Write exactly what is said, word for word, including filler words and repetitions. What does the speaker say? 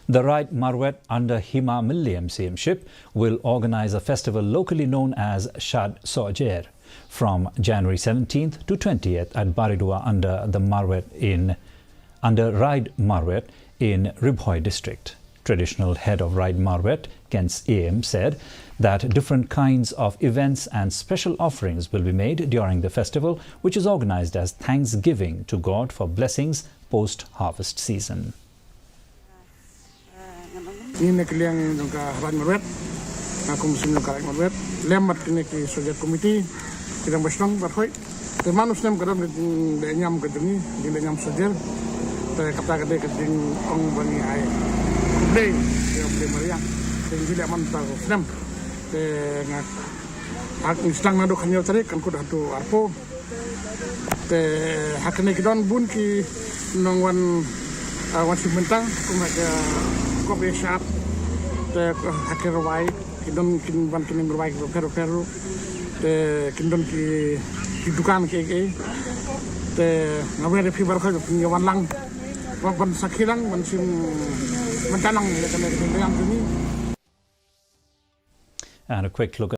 The Raid Marwet under Hima Mylliem C M ship will organize a festival locally known as Shad Sohjer from January seventeenth to twentieth at Baridua under the Marwet in under Raid Marwet in Ri Bhoi district. Traditional head of Raid Marwet, Ken Syiem, said that different kinds of events and special offerings will be made during the festival, which is organized as thanksgiving to God for blessings post-harvest season. Ngi na ka liang jong ka Raid Marwet, nga kum sien jong ka Raid Marwet, lem bad kine ki Sohjer committee, ki dang ba shnong bad hoi. Te man u snem ka don ka jingleh niam ka jong ngi, jingleh niam Sohjer. Te kata ka dei ka jingong ba ngi ai khublei, khublei mariang. Te ngi leh man ta u snem. Te nga, ha ngi sdang naduh khathynñiew tarik, kan kut haduh arphew. Te ha kane ki don bun ki nongwan, ah, wan shim bynta kum ha ka kop ïa shad. Te ha ki rwai ki don, kin wan ki nongwan rwai ki bapher bapher ruh. Te kin don ki, ki dukan ki, ki. Te nga wer ïa phi baroh ki wan lang, wan ban sakhi lang, ban shim bynta lang ïa kane ka jingleh niam jong ngi. And a quick look